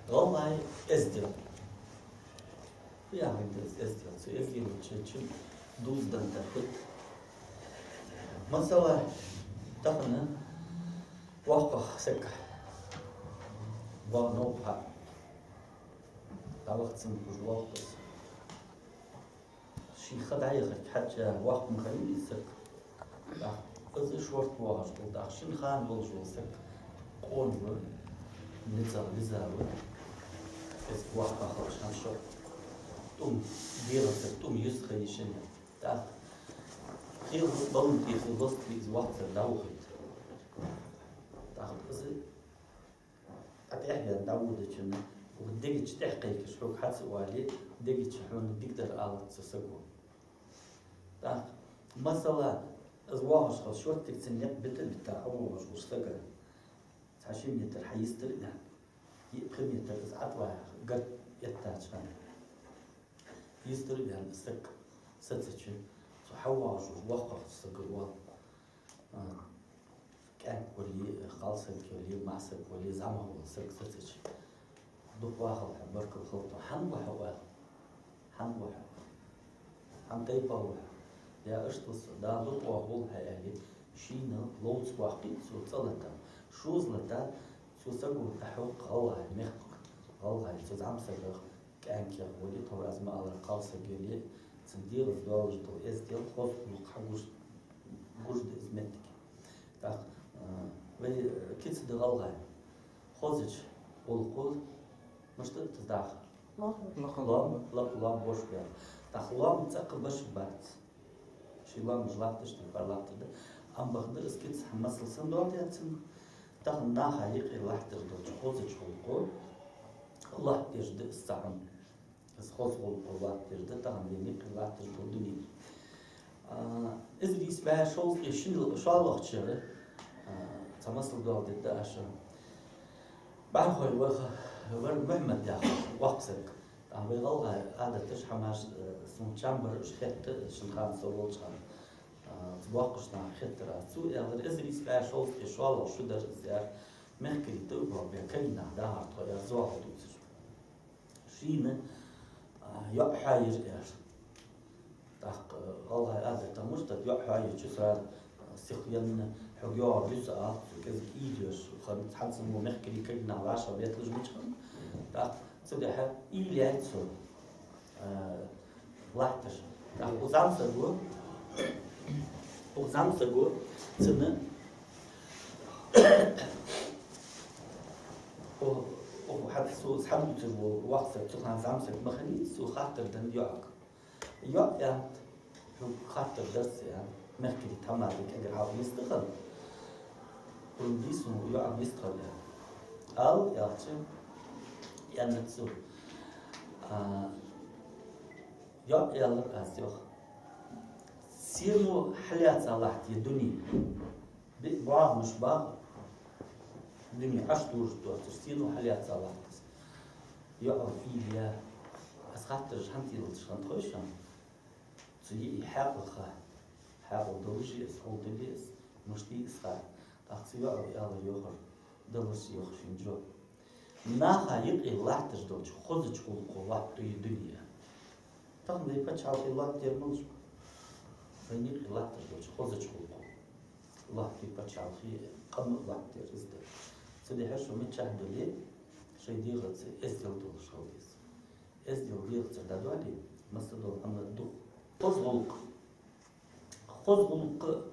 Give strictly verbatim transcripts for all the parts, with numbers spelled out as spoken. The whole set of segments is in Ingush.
ГӀалгӀай эздел. Фу яхилга да из эздел? Цу эзделаца чу дувзаденна дар фуд? Масала, тахан воккхагӀа саг ва, новкъа хьа, дӀаваха цунна хужа воккхагӀа. Ший ха дӀаяхарга хьежжа воккха ма хиннавий из саг. ТӀаккха из шортта воагӀаш вола, тӀаккха шин хана волаш вола саг къона ва, ницкъ виза ва. Из воккха хилча хӀанз шортта тӀум, дегӀаца тӀум юстхайий шийна. ТӀаккха хила балам тӀехьа лостале из воккхагӀа дӀавохийт. ТӀаккха из ТӀехьа вена дӀаводачунна, укх дега чу тӀехьакхайкаш хьога хьа ца оале, дега чу хьона дикадар алац цу саго. ТӀаккха, масала, из воагӀаш хилча, шорттига цун никъ бита-бита хьавоагӀаш волча сага цхьа ши метр хьайистар а вена, йиъ пхи метр из ӀотӀаваха гарга эттача хана, йистар а вена, из саг сецача, цу хьавоагӀаш волча воккхагӀча сага оал: а, кӀаьнк вале, кхалсаг вале, маӀсаг вале, зӀамагӀа вола саг сецача, дукха вахалва хьо, баркал хилда хьона. Хьан ва хьо, оал? Хьан ва хьо? Хьан тайпан ва хьо? Е иштта ва со, Дала дукха вахалва хьо, аьле, шийна ловца ваккхийт цо цӀа латар. Шозза латар, цу саго тӀахьокх гӀалгӀай мехка, гӀалгӀай цу зӀамсагах, кӀаьнках вале, тхьовра аз ма аллара, кхалсаг яле, цун дегӀаца долаш дола эздел, хоза гӀулакх хьагуш, гуш да из моттиг. ТӀаккха, а, вай, а, кица да гӀалгӀай. Хозача гӀулакхо мишта да из дахар? Лакха. Лакха. Лоам, лакха лоам бош бер. ТӀаккха лоам цӀаккха беш бац. Ший лоамаш латташ, тӀехьа латтар да. Ам бакъда из кица хьа масал санна доаладаьд цунна. Тахан наха юкъе латташ долча хозача гӀулакхо лоаттадеш да из цхьа хӀама. Из хоза гӀулакхо лоаттадеш да тахан вайна юкъе латташ дола дуне. А, эзар ийс бӀаь шовзткъеи шин-, шоллагӀча шера, а, цхьа масал доаладергда аз шоана. БӀарахой вар, вар Мухьмад яха воккха саг. ТӀаккха вай гӀалгӀай Ӏадаташ, хӀамаш, э, сона чам бар уж хетта, шин хана со волча хана, а, цу боккхийча наха хеттар аз. Цо аьлар, эзар ийс бӀаь шовзткъеи шоллагӀа шу дар из, аьлар, мехкарий тӀабоагӀа бе, кагий нах дахар тхо, аьлар, зоахалол дувцаш. Шийна, а, йоӀ хьоайир, аьлар. ТӀаккха, а, гӀалгӀай Ӏадат мишта да, йоӀ хьоайича сразу, а, сиха енна, хьога йоагӀар ю са, аьлар цо, кӀезига уйла еш хиннад, цхьацца мо мехкарий, кагий нах вӀашагӀбетталуш мича хиннаб. ТӀаккха цудухьа уйла яьй цо, а, латташ. ТӀаккха укх зӀамсаго, укх зӀамсаго цунна, укх, укх хьа-, цо хьадувцар вола воккха саг, цу хана зӀамсаг ма хиннавий, цо хаттар даьд йоӀага. ЙоӀ, аьннад, хьога хаттар дар са, аьннад, мехкарий тхьамада кӀегар хьалха йистхиннав, хӀама дий сона йоӀага йистхиннав, аьннад. Ала, аьлча, аьннад цо, а, йоӀ, аьлар аз, йоах, сено хьалаьца латт ер дуне. Биъ боагӀаш ба, дуне Ӏаш дужаш доацар, сено хьалаьца латт из. ЙоӀо уйла яь, аз хаттараш хӀана телаш хиннад хой шоана? Цу йиӀий хьаькъал ха, хьаькъал долаш я из, хьул дилла я из, мишта я из ха. ТӀаккха цу йоӀо аьлар, йоахар, далар са, йоах, шийна жоп. Наха юкъе латташ долча хозача гӀулакхо лоаттаду ер дуне. Тахан вай паччахьалкхе лоаттадар малаш ба? Вайна юкъе латташ долча хозача гӀулакхо лоаттаду паччахьалкхе, къам а лоаттадар из да. Цудухьа шо миччахьа дале, шоай дегӀаца эздел долаш хила деза. Эздел дегӀаца дӀадоале, массадола хӀама дукха. Хоза гӀулакх. Хоза гӀулакх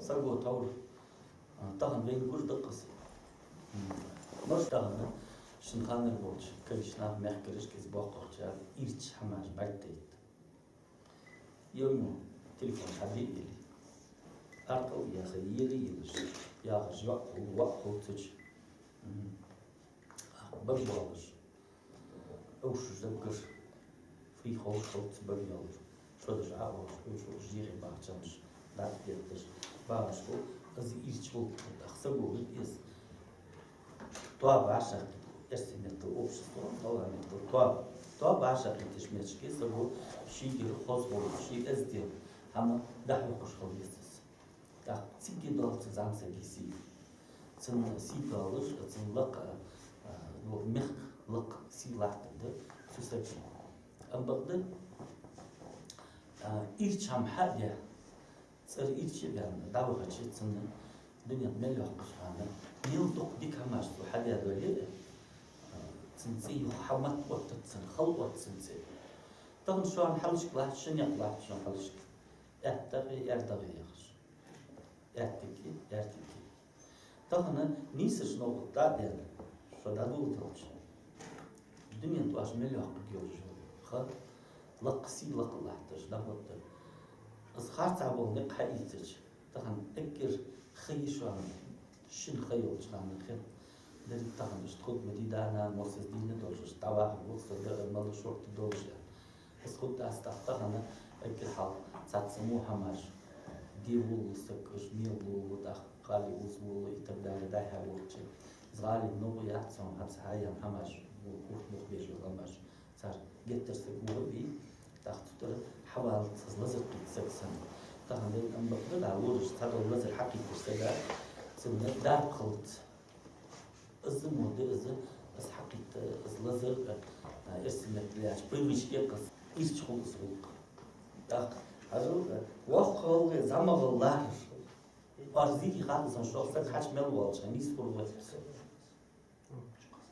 саго товр. А, тахан вайна гуш да-кх из. М, мишта тахан шин ханара болча кагийча наха, мехкарашка, из боккхагӀчар ийрча хӀамаш бӀаргадайт. Йо, мо, телефон хьабиъ йили, аркъал яха, ели йилаш, яхаш, йоӀ хул, воӀ хул цу чу. М, бага болаш. Овшаш даггаш, фий ховш ховц бага йолаш, шодаш Ӏоувш, овшаш жийхе бахчанаш, дӀатӀадетташ, багӀаш хул, из ийрча гӀулакх да, тӀаккха саго вид из. Тоаба вӀашагӀкхийтта, эрсий меттала общество, гӀалгӀай меттала тоаба. Тоаба вӀашагӀкхийттача метте саго шийгара хоза гӀулакх, ший эздел хӀама дӀахьокхаш хила веза из. ТӀаккха цига доал цу зӀамсага сий. Цун сий доаллаш, цун лакха, а, а, мехка лакха сий латтаргда цу сага. Ам бакъда, а, ирча хӀама хьадаь, цӀера ирча а баьнна, дӀавахача цунна дунен мел йоккхача хана, мел дукха дика хӀамаш цо хьадаь дале а, а, цун цӀи юха хьаматта оттац цун, хала оттац цун цӀи. Тахан шоана хьалхашка латтача, шин никъ латтача шоана хьалхашка. АьттагӀий, аьрдагӀий яхаш. Аьттигий, аьртигий. Тахан нийсача новкъа тӀа а даьнна, шо дӀадоладелча, дунен тӀа оаш мел йоккхаргйолаш йола ха, лакха сий, лакха латташ дӀахоттар. Из харцахьа бола никъ хьаийцача, тахан эггара ха йиш йола, шин ха йолча хана хет. Деррига тахан иштта хургда ма дий, да-нана массаза дийна долаш, дӀавахаргва-кх со, даа мала шортта долаш, аьнна. Из хургдац тӀаккха тахан, эггара хьалха цхьацца во хӀамаш, де волалу саг, уж мел лолалу, тӀаккха гӀали уза волалу и так далее дӀа-хьа волча. Из гӀалий новкъа яц цун, хӀанз хьаяьнна хӀамаш, хургболаш йола хӀамаш. Цар геттара саг вуха вий, тӀаккха цу тӀара хьавалац из лазар кхийтта саг санна. Тахан вай ам бакъда, да, лораш цхьадола лазар хьакхийттача сага, цунна дарба хилац. Из мо да из, из хьакхийтта, из лазар, а, эрсий меттала аьлча, привычка я-кх из, ирча хул из гӀулакх. ТӀаккха хьажал, а, воккха гӀалгӀай зӀамагӀа лараш. Оаш зийхад из, шоах саг хьачу мел воалача хана нийса хургва-кх из.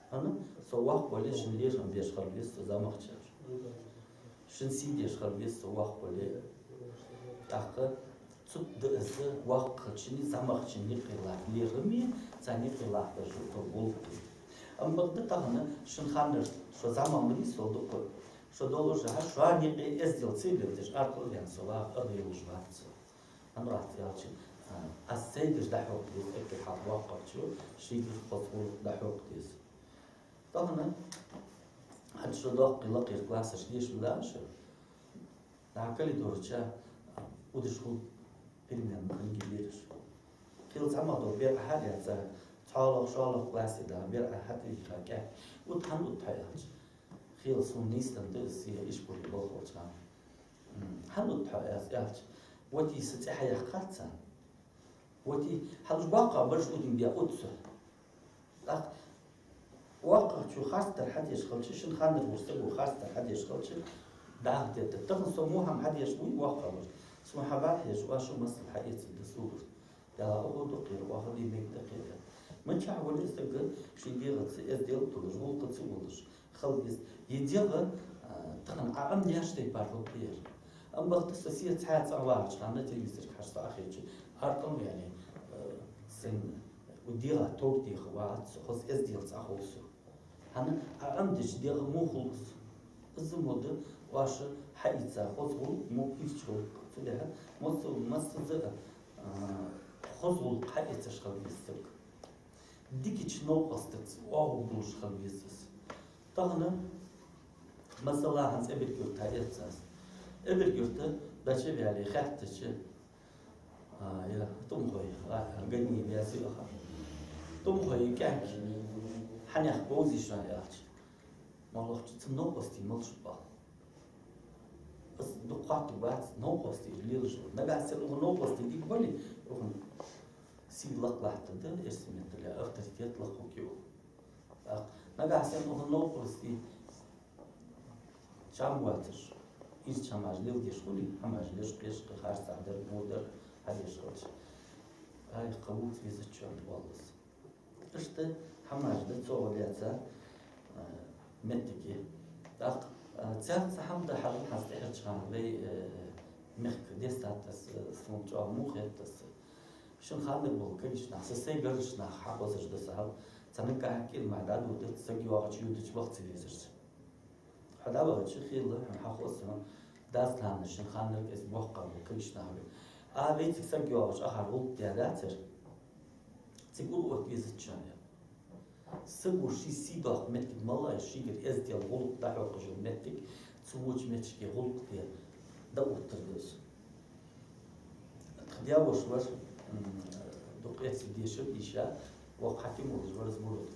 ХӀана? Со воккха вале, шун лерхӀам беш хила веза со зӀамагӀчоа. Шун сий деш хила веза со воккха вале. ТӀаккха цу тӀа да из, воккхачун, зӀамагӀчун юкъе латта лерхӀаме, царна юкъе латташ дола гӀулакх. Ам бакъда тахан шун ханнара шо зӀамагӀа ма дий, сол дукха. Шо долаш хьа, шоана юкъе эздел ца леладеш, аркъал ваьнна со ваха ара йолаш вац со. ХӀана вац аьлча, а, аз сайгара дӀахьокха деза, эггара хьалха воккхагӀчо шийгара хоза гӀулакх дӀахьокха деза. Тахан хӀанз шо доккхий лакхера классашка деша ма даьннад шо. ДӀа коридора чу удаш хул переменна книги бераш. Хила зӀамагӀа дола бер Ӏа хьа а лаьца, цхьоалагӀа, шоллагӀа классе даха бер Ӏа хьа а тӀаийха кӀаьнк. Утт хӀана утт хьо аьлча. Хила сона нийсденна да из, се ишколе болх болча хана. М, хӀана утт хьо аз аьлча, вот из са цӀи хьаяьккхад царна. Вот и хьалуш воккхагӀбараш удин бе утт со. ТӀаккха воккхагӀчо харцдар хьадеш хилча, шун ханнара вола саго харцдар хьадеш хилча, дӀахо тетта. Тахан со во хӀама хьадеш вий воккхагӀбараш. Сона хьабархьеша, оаш масала хьаэцаргда согара. Даьла, укхо дукха яр, оаха де мегаргда-кх ер. Мичахьа вале а саг ший дегӀаца эздел а долаш, гӀулакхаца а волаш хила веза. Е дегӀ, а, тахан Ӏа Ӏомадаьча тайпара хургда ер. Ам бакъда со сера цхьаь цӀагӀа вагӀача хана телевизорга хьажа со Ӏохайча, аркъал ваьнна, а, сай дегӀа товш деха вац со, хоза эзделца Ӏохов со. ХӀана, Ӏа Ӏомадеча дегӀа во хул из. Из мо да оаш хьаийца хоза гӀулакх, во ирча гӀулакх. Цудухьа массаза, массаза, а, хоза гӀулакх хьаэцаш хила веза саг. Дикача новкъостаца оагӀув болаш хила веза из. Тахан, масала, хӀанз Эбарг-Юрта эццас. Эбарг-Юрта дӀачу а ваьле, хаьттача, а, е ТӀумхой, а, Ганиев Ясип аха. ТӀумхой кӀаьнк хьанех говзий шоана аьлча, моллагӀчо цун новкъостий малаш ба. Аз дукха хоаттаргвац, новкъостий лелаш ва. Нагахьа санна укхун новкъостий дика бале, укхун сий лакха латтаргда, эрсий меттала авторитет лакха хургья. ТӀаккха нагахьа санна укхун новкъостий чам воацаш, ирча хӀамаш леладеш хуле, хӀамаш леш, кхеш, кхы харцахьа дар, во дар хьадеш хилча, ай, кхы вувца везача оалаш. Иштта хӀамаш да цо гӀо лаьца, а, моттиг я. ТӀаккха, а, царца хӀама да хьажал, хӀанз тӀехьарча хана вай, а, мехка дестад аз, а, сона чӀоагӀа во хет аз. Шун ханнара бола кагийча наха, са сай гаргарча наха хьахозаш да са хьал, царна кӀаьнк кӀира мара дӀадодац, саг йоагӀача йодача ваха ца везараш. Хьо дӀавахача хила хьона хьахоз хьона, дас-нанас шун ханнара кӀезига боккхагӀа бола кагийча наха ба. А вайцига саг йоагӀача ахар гӀулакх даь дацар, цига ура отта везац шоана. Саго ший сий доаккха моттиг мала а, шийгара эздел, гӀулакх дӀахьокхаш йола моттиг, цу воча моттиге гӀулакх де дӀаоттаргда из. Тха даь-воша вар, м, дукха эцар дешар дийша, воккха хьаким волаш вар из Мурод.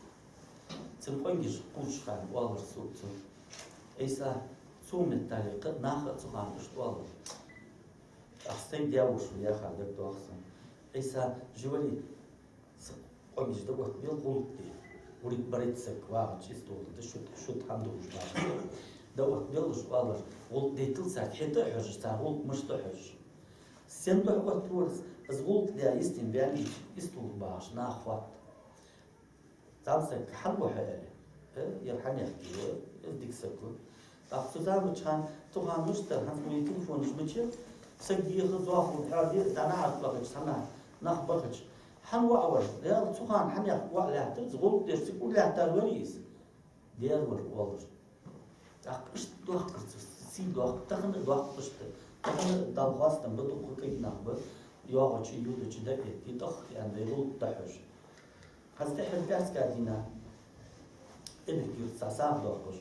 Цун къонгаш кхувсача хана оалар сога цо: «Ӏийса, цу меттала кхы а наха а цу хана иштта оалар». ТӀаккха сай даь-воша ва яхар дагадоагӀа сона. «Ӏийса, живали, са къонгаш дӀаоттабел, гӀулакх де». Урик барита саг вагӀача, из тохалда шуд, шуд хӀама долаш вагӀача. Да оттабеллараш оалар, гӀулакх дайтал царга, хье тӀа а хьожаш, цар гӀулакх мишта да хьожаш. Сен духьа оттавора из, из гӀулакх даь йистина ваьннача, из тохалда багӀаш наха хоатт. ЗӀамсаг, хьан ва хьо, аьле. Э, ер хьанех ва, из дика саг ва. ТӀаккха цу заман чухь, цу хана мишта, хӀанз вай телефонаш мича, саг еха, зоахалол хьоаде, дӀа нахьарт бахача, цхьаннахьа нах бахача. Хьан воӀ вар? Ер цу хана хьанех воӀ лаьттар, из гӀулакх деш цига ура лаьттар вар из. Дера вар, оалар. ТӀаккха иштта доаккхар цо, сий доаккх, тахан а доаккх иштта. Тахан а Далла хоастам ба, дукха кагий нах ба, йоагӀача, йодача дӀаэтте, тӀаккха аьнна, вай гӀулакх да хьожаш. ХӀанз тӀеххьара пӀаьраска дийнахьа Эбик-Юрта цхьа сагӀа доахаш,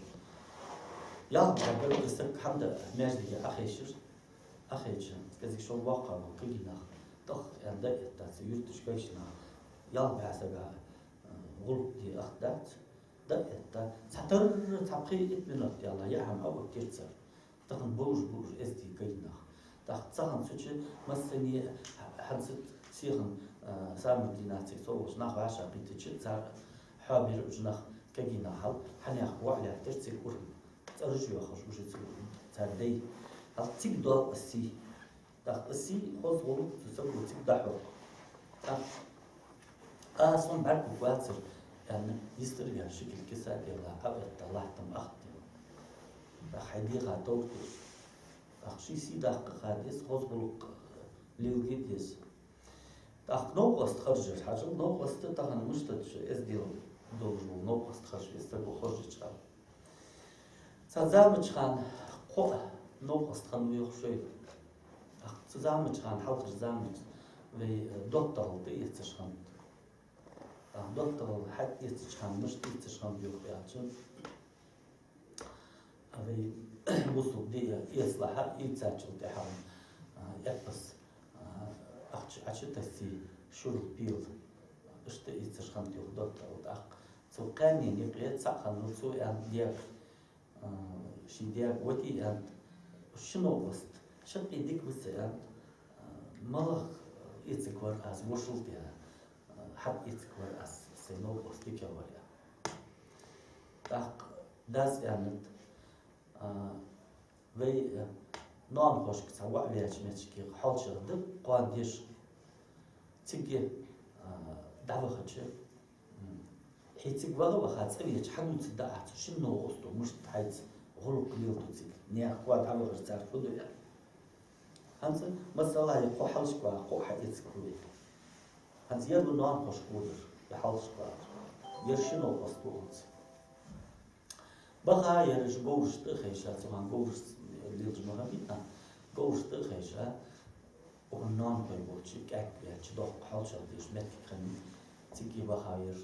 ялх бӀаь гаргара саг хӀама да маьждиге Ӏохайшар. Ӏохайча, кӀезига шоай воккхагӀа бола кагий нах, тӀаккха аьнна, дӀаэтта цу юртарча кагийча наха, ялх бӀаь сага, э, гӀулакх де ах дац, дӀаэтта, цхьатарра цхьа пхи-итт минот ялла, яа хӀама Ӏооттаяр цар. Тахан болаш ба уж эздий кагий нах. ТӀаккха цу хана цу чу массане хӀанз сиха, а, самар дийнахьа цига со волча наха вӀашагӀкхийтача, цар хьоабир уж нах, кагий нах хьал, хьанех воӀ лаьттар цига ура. ЦӀераш йоахаш уж цига, цар дай. Хьал цига доал из сий. ТӀаккха из сий, хоза гӀулакх цу саго цига дӀахьо. ТӀаккха а сона бӀаргагургвацар, аьнна, йистера ваьнна, ши кулг киса а делла, Ӏоэтта латтам ахта. ТӀаккха хьай дегӀа товр деш. ТӀаккха ший сий даккха а деза, хоза гӀулакх лелае деза. ТӀаккха новкъост харжар хьажал, новкъост тахан мишта да, эздел долаш вола новкъост харжа веза саго хоржача хана. Цхьа заман чухь кхоъ новкъост хиннав йоах шоай. ТӀаккха цу заман чухь, хьалхарча заман чухь вай, э, доттагӀал тӀаэцаш хиннад. ТӀаккха доттагӀал хьатӀаэцача хана мишта эцаш хиннад йоах аьлча, а вай бусалба ди эцалахь, эцачул тӀехьагӀа, а, эппаз, а, ахча Ӏочутассе, шурал, пел, иштта эцаш хиннад йоах доттагӀал. ТӀаккха цу кхаьннена юкъе цаӀ хиннав, цо аьннад даьга, а, ший даьга: «Вати, — аьннад, — ши новкъост шаккхе дика ва са, — аьннад, — а, малагӀа эцаргвар аз, вошал а даь, а, хьатӀаэцаргвар аз, сай новкъост дикагӀвар», — аьнна. ТӀаккха дас аьннад: А, вай, а, ноанахошка цхьа воӀ ваьча моттиге хьоалчагӀа да кхоана деша. Цига, а, дӀавахача, м, хьо цига ваха а ваха, цӀавеча, хьадувцаргда Ӏа цу шин новкъосто мишта хьайца гӀулакх леладу цига, наьха коа дӀавахача цар фу ду аьнна. ХӀанз, масала, е кхо хьалхашка вагӀа, кхоъ хьаэцаргва вай. ХӀанз ер ва ноанахошка водар, е хьалхашка вагӀар. Ер ши новкъост ва хӀанз. Баха ераш говрашта а хайша, цу хана говраш лелаш ма хиннабий тха, говрашта а хайша, укхун ноанахой болча кӀаьнк ваьлча, доккха хьоалчагӀа деш моттиг хиннай, цига баха ер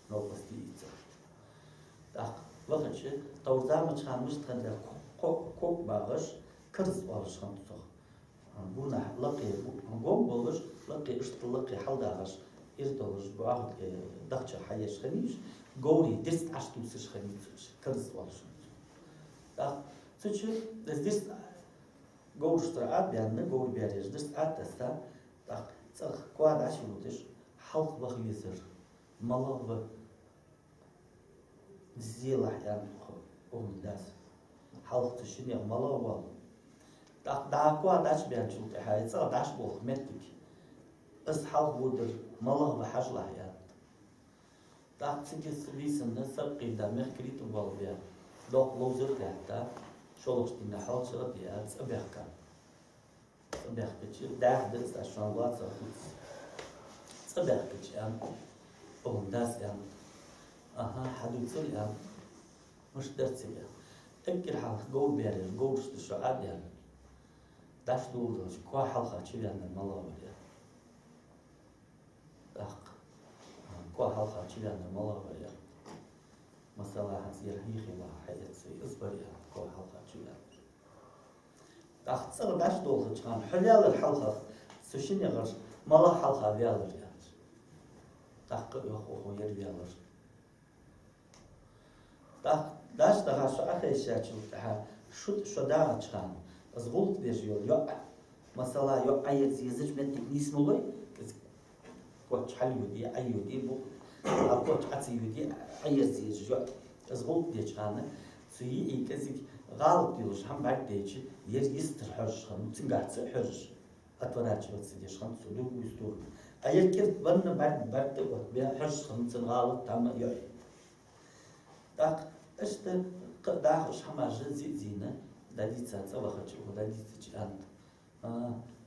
новкъостий ийцар. ТӀаккха вахача, товр заман чухь мишта хиннад, кхо-, кхо-, коа багӀаш, карза оалаш хиннад цох. Гонахьа лакхе гу-, гов болаш, лакхе, иштта лакхе хьалдагӀаш, ир долаш, боху, э, дахчах хьаеш хиннай уж, говрий дирст Ӏочутувсаш хиннай цу чу, карза оалаш хиннад цох. ТӀаккха цу чу из дирст говрашта тӀара Ӏобаьнна, говрбаьрера дирст Ӏотесса, тӀаккха цӀагӀа коа дӀачуводаш, хьалха ваха везар малагӀа ва, зе лахь, аьннад укхун дас. Хьалха цу шиннех малагӀа воал. ТӀаккха дӀа коа дӀачубаьнначул тӀехьагӀа, е цӀагӀа дӀачуболх моттиг, из хьалха водар малагӀа ва, хьажалахь, аьннад. ТӀаккха цига из вийсанна сакъердаш мехкарий тӀабоалабаь, доккха ловзар а лаьтта, шоллагӀча дийнахьа хьоалчагӀа а даь, цӀабаьхкаб. ЦӀабаьхкача, дӀаьха да из, аз шоана лоаца а дувц. ЦӀабаьхкача, аьннад укхун дас, аьннад: «Аха, хьадувцал, — аьннад, — мишта дар цига?» Эггара хьалха говрбаьрера говрашта шо Ӏодаьнна, дӀачудоладелча, коа хьалха чуваьннар малагӀа вар, аьннад. ТӀаккха, а, коа хьалха чуваьннар малагӀа вар, аьннад. Масала, хӀанз ер хьийхий ваха хьаэц вай, из бар, аьннад, коа хьалха чуваьннар. ТӀаккха цӀагӀа дӀачудолхача хана: «Хьо ваьлар хьалхагӀа, цу шиннегӀар малагӀа хьалха ваьлар?» — аьнна. ТӀаккха йоах укхо: «Ер ваьлар». ТӀаккха дӀачудахача, шо Ӏохайшачул тӀехьагӀа, шо, шо дагӀача хана, из гӀулакх деш йола йоӀ, масала, йоӀ Ӏоерза езача моттиг нийсмалой, из коч хьалйоде, Ӏойоде, бу-, а коча Ӏа ца йоде, Ӏа ерзаеш йоӀ. Из гӀулакх деча хана, цу йиӀий кӀезига гӀалат йолаш хӀама бӀаргадайча, ер йистар хьожаш хиннав, цунгахьа ца хьожаш, отворачиваться деш хиннад цо в другую сторону. А ер кӀиртбенна бӀарг, бӀарг тӀа отта бе хьожаш хиннав цун гӀалат, тамаш йоӀ. ТӀаккха иштта кхы а даха уж хӀамаш зе а зийна, дӀадийца цӀавахача, укхо дӀадийцача аьннад: «А,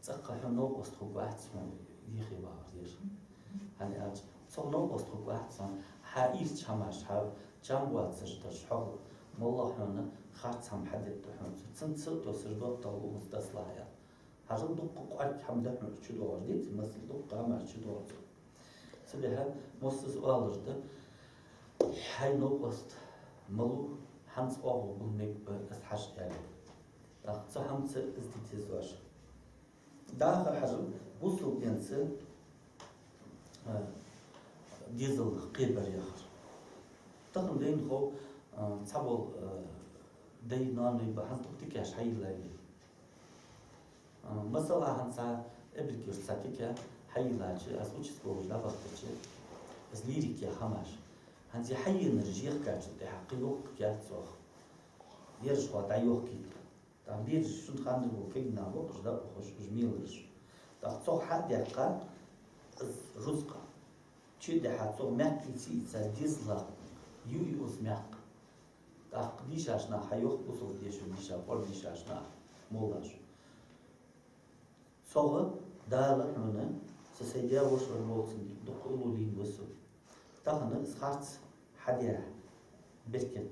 цӀаккха хьона новкъост хургвац хьона, йихе вагӀар дера». ХӀана аьлча, цох новкъост хургвац хьона, хьа ийрча хӀамаш, хьа чам боацаш дараш хьогӀ, моллагӀа хьона харц хӀама хьадетта хьона цо. Цунца а тоссаш доттагӀал укхаза тасалахь, аьнна. Хьажал, дукха кӀоарга хӀама да хьона чудоагӀаш, деций, масала, дукха хӀамаш чудоагӀа цо. Цудухьа моссаза оалаш да: «Хьай новкъост малув, хӀанз оагӀув бул мег ба аз хьажа», аьле. ТӀаккха цу хӀамаца из де деза оаш. ДӀахо хьажал, бусалба денца, а, дезал кхебар яхар. Тахан дайна хов, а, цхьабола, а, дай, ноаной ба, хӀанз дукха тикаш хьайийллай. А, масала, хӀанз цхьа эбарг йолаш цхьа тика хьайийллача, аз участковый дӀабахийтача, из лирика яха хӀамаш. ХӀанз из хьаеннар жехкачул тӀехьагӀа кхы йохка кхы яц цох. Ераш хьо дӀайохкийта. ТӀаккха бераш, шун ханна бола кагий нах ба, уж дӀаухаш, уж мелараш. ТӀаккха цох хьа а даьккха, из рузкъа. Чу а даьха, цох маькх ийца, ийца, дезалах ю, ю из маькх. ТӀаккха дийшача наха хьайоах, бусалба дешо дийша, къора дийшача наха, моллаша. Цох Дала хьона, са сай даь-воша вар болча, дукха уллув лийннав со. Тахан из харц хьадаь беркат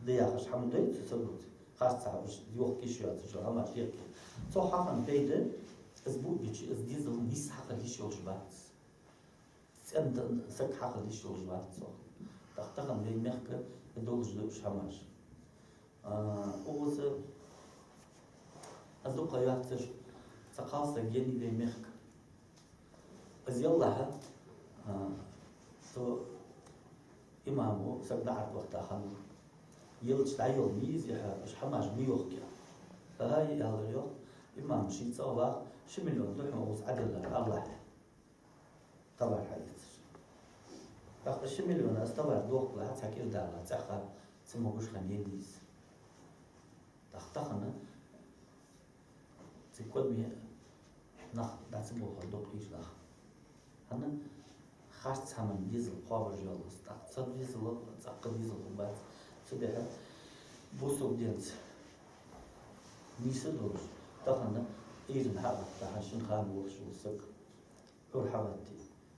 да яхаш хӀама дайт цу саго. Харцахьа уж йохка йиш йоацаш хӀамаш йохка. Цох хьахинна пайда, из буъ бича, из дезал нийса хьакхалла йиш йолаш бац. ЦӀена саг хьакхалла йиш йолаш вац цох. ТӀаккха тахан вай мехка долаш да уж хӀамаш. А, укхаза аз дукха ха йоацаш, цхьа кхалсаг еннай вай мехка. Из еллалехьа, а, цу имамо саг наӀарга вахийта хиннав. Елча дӀайоал, мийза яхьа, уж хӀамаш ма йохка. ХӀаа, аьлар йоах, имам, ший цӀагӀа вах, ши миллион да хьона укхаза Ӏаделлар, АллахӀа. Товар хьаэцаш. ТӀаккха ши миллион аз товар дохкалехьа, цхьа кӀира далалехьа, цӀаьхха ца могаш хиннай из. ТӀаккха тахан цига кодаме нах дӀа ца бохар дукха ийрча нах. ХӀана? Харц хӀаман дезал кхоабаш йоалл из. ТӀаккха цу дезалах цӀаккха дезал хургбац. Цудухьа бусалба денца нийса долаш, тахан Ӏуйрийна хьа а ватта, хьа шин хана волаш вола саг. ГӀур хьаватте,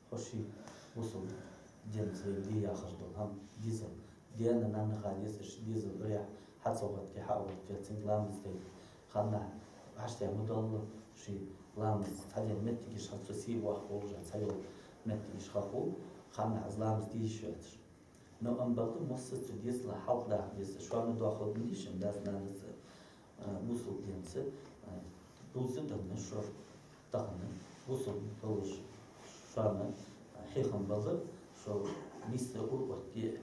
хӀара ший бусалба денца вай де яхаш дола хӀама, дезал. Даьна-наьнаха дезаш, дезал, гӀур хьа ца гӀотте, хьа а гӀотте, цунга ламаз дайта. Ханнахьа вӀаштӀехьа ма доалла ший ламаз, цхьа ден моттигаш хьа цу сий вахка волаш, цхьайола моттигаш хьахул, ханнахьа из ламаз де йиш йоацаш. Но амма бакъда моссаза цу дезала хьалхадаха деза, шоана доахалда ма дий шун дас-нанас, а, бусалба денца, а, дувзаденна шо тахан бусалба долаш шоана хьехам балар, шо нийса гӀур отте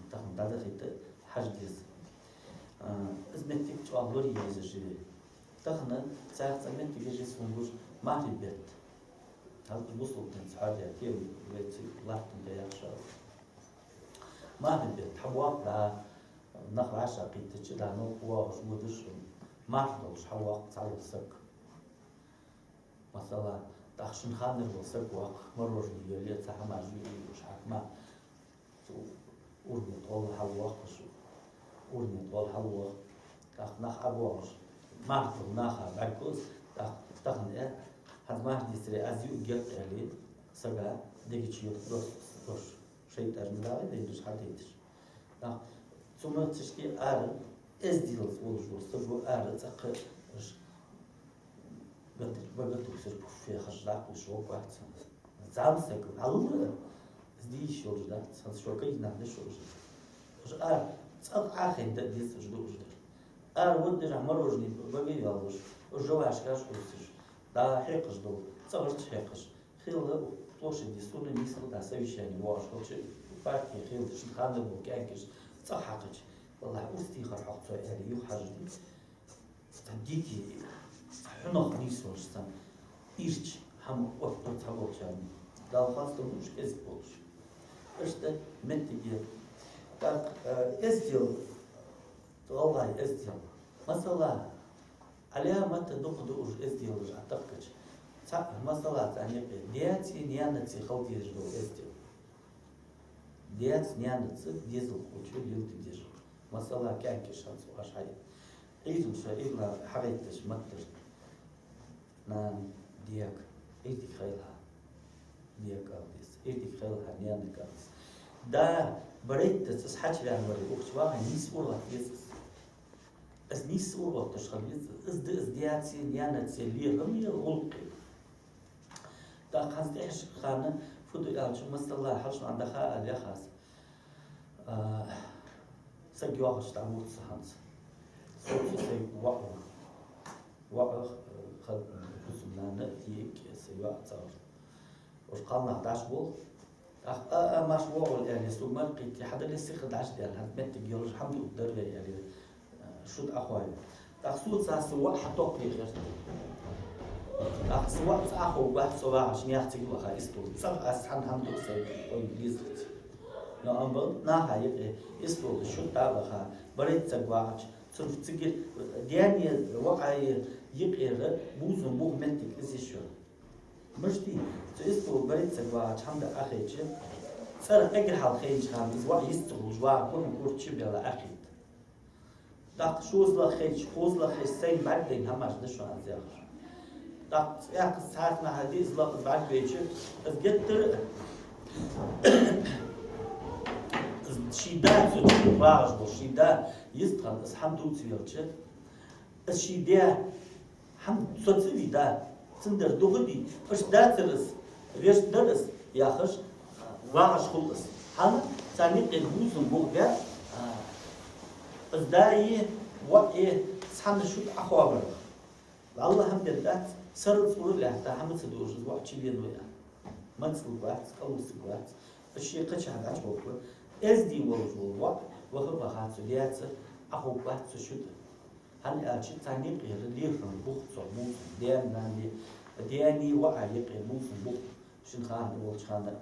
тахан дӀадахийта хьажа деза. А, из моттиг чӀоагӀа лорае езаш я вай. Тахан цхьаькха цхьа моттиг я из, хӀана гуш, мархий бетта. ХӀанз бусалба денца хьоадаь тема вай цига латтан тӀа яхаш. Мархий бетта хьабоагӀа, нах вӀашагӀкхийттача, дӀа новкъа воагӀаш, водаш, марха долаш хьавоагӀа цхьавола саг. Масала, тӀаккха шин ханара вола саг воагӀа, мороженое йоле, цхьа хӀамаш юаш хьакма, цу урне тӀагӀолла хьалвоаккхаш, урне тӀагӀолла хьалвоаккх, тӀаккха нах ӀобоагӀаш, марха дола наха бӀаргагуш, тӀаккха тахан э, хӀанз марха дийцаре аз ю гет аьле, сага дега чу йоах дош, дош. ШайтӀаш ма дагӀий, дайдаш хьадайташ. Нах, цу мехкашка ара эздел волаш вола саго ара цӀаккха уж бага-, багатуксаш пуффехаш дӀакхувсаш воккхагӀа цунна. ЗӀамсаг, Алла, из де йиш йолаш дац, хӀанз шо кагий нах да шо уж. Уж ара цӀагӀа Ӏохайна да деза уж да уж дар. Ара ваддажа мороженое бага йоаллаш, уж жавашкаш хьувсаш, дӀахьекхаш дола, цӀагӀарча хьекхаш. Хила площаде сона нийсса да совещани воагӀаш хилча, партия хила шин ханна бола кӀаьнкаш цӀагӀа хьакхача, валлахӀи, урс тийхар хьох цо аьле, юха хьажа дий. Цхьа дикий, цхьа хьунагӀа нийсволаш санна, ийрча хӀама отто цхьаболчарна. Дала хоастам ба уж кӀезига болаш. Иштта моттиг я. ТӀаккха, э, эздел, гӀалгӀай эздел. Масала, Ӏаламат дукха да уж эзделаш Ӏотахкача. Цхьа, масала, цхьан юкъе даьцеи наьнацеи хила дезаш дола эздел. Даьца, наьнаца дезалхочо леладе дезаш. Масала, кӀаьнкаш хӀанз оаш хьаийца. Ӏуйрийла ша, Ӏуйрийла хьагӀайттача меттара. Нана, дега, Ӏуйре дика хийла хьа. Дега ала деза. Ӏуйре дика хийла хьа, наьнага ала деза. Да, барайтта цас хьача ваьнна варе, укхаза вагӀа нийсса урагӀотта веза из. Из нийсса урагӀотташ хила веза из. Из да из даьцеи наьнацеи лерхӀаме гӀулакхи. ТӀаккха хӀанз тӀехьашка хана фу ду аьлча, масала, хьалха шоана дӀахаьа аьле яхаш. А, саг йоагӀаш дӀавода со хӀанз. Со цу сай воӀо. ВоӀо, э, ха-, бусалба нана, йиӀиг са йоӀ цӀагӀара. Уж кхалнах дӀаш бола. Ах, а, а, маша воагӀалва аьле, сога мара кхийтте, хьадале сиха дӀаш даьнна, хӀанз моттиг йолаш хӀама дукха дар вай аьле, э, шуд Ӏохайна. ТӀаккха соца са воӀ хьатокхаехар. ТӀаккха са воӀ цӀа Ӏоховргвац со вагӀача наьха цига ваха истол. ЦӀагӀа аз хьан хӀама ду сай, ой, лизарца. Но амма наха юкъе истол шуд дӀабаха, барайтта саг вагӀача, цун цига даьнеи воӀаи юкъера бувзам бух моттиг из я шоана. Мишта? Цу истол барайтта саг вагӀача хӀама да Ӏохайча, цӀера эггара хьалха хайнача хана из воӀ йист ца хулаш вагӀа курма курча бела Ӏохайта. ТӀаккха шозлагӀа хайча, кхозлагӀа хайча, сайна бӀаргадайна хӀамаш да шоана аз яхаш. ТӀаккха цӀаькха цхьаькха нахьа диъ злакъ бӀаргавайча, из геттара, из ший да, цу чу вагӀаш вола ший да, йистхинна из хӀама дувца велча, из ший даь хӀама соцавий да, цундар духади, иштта дацар из, вешта дар из, яхаш, вагӀаш хул из. ХӀана? Царна юкъера бувзам бух баьб, а, из даи, воӀи цхьана шуд Ӏоховрах. ВаллахӀи, хӀама дер дац, сарралца ура лаьтта, хӀама ца дуаш из воӀ чувена ва аьнна. Мацалургвац, кӀалвусаргвац, из ше кхычахьа дӀачугӀоргва. Эздий волаш вола воӀ ваха а ваха цу даьца Ӏоховргвац цу шуда. ХӀана аьлча царна юкъера лерхӀам бух цо бувзам, даьна, нанеи, даьнеи воӀаи юкъера бувзам бух шин хана волча хана.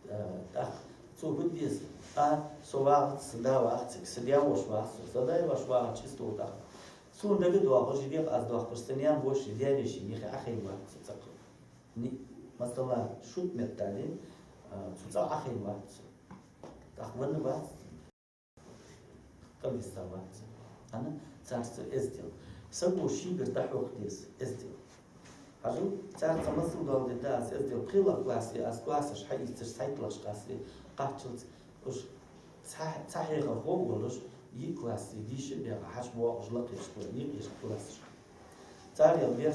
Э, тӀаккха цо фу де деза? А, со вагӀац, са да ваха цига, са даь-воша ваха со, са даь-воша вагӀача истол тӀа. Сона дагадоагӀаш, из декъа аз доаккхаш, са наьна-воши, даь-веший мехи Ӏохайна вац со цӀагӀа. Ни, масала, шуд меттел, а, цу цӀагӀа Ӏохайна вац со. ТӀаккха венна вац. Къамиса вац. ХӀана? Царца эздел. Саго шийгара дӀахьокха деза эздел. Хьажал, царца масал доаладергда аз эздел. ПхелагӀа классе аз классаш хьаийцача, цхьайтталагӀча классе кхаччалца уж цхьа-, цхьа хьехархо а волаш, йиъ классе дийша а баьха, хьачубоагӀаш лакхерча кла-, юкъерча классашка. Царех бер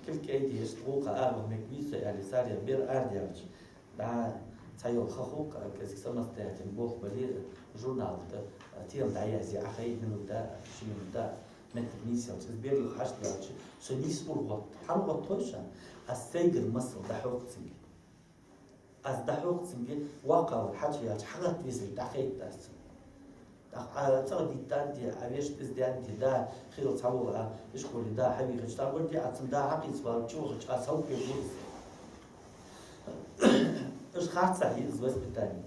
кулг кӀайдеш, гӀулакха араваха мегаргвий со аьле, царех бер арадаьлча, дӀа цхьайола ха хул-кх, кӀезига самостоятельно болх бале, журнала тӀа тема дӀаязъе, Ӏохайна минута, ши минута моттиг нийсъелча, из бер юха хьашт ваьлча, со нийсса урагӀотт. ХӀана гӀоттаргхой шоана? Аз сайгара масал дӀахьокх цунга. Аз дӀахьокх цунга, воккхагӀвар хьачуваьлча, хьагӀатта везар дӀахайтад аз цунна. ТӀаккха Ӏа цӀагӀа диттандаь, Ӏа вешта из даьндаь, да, хийла цхьавола Ӏа ишколе да хьавийхача, тӀаккха варгий Ӏа цунна да хьакхийца вале, чувахача Ӏа сов кхоачаргва из. Уж харцахьа я из воспитани.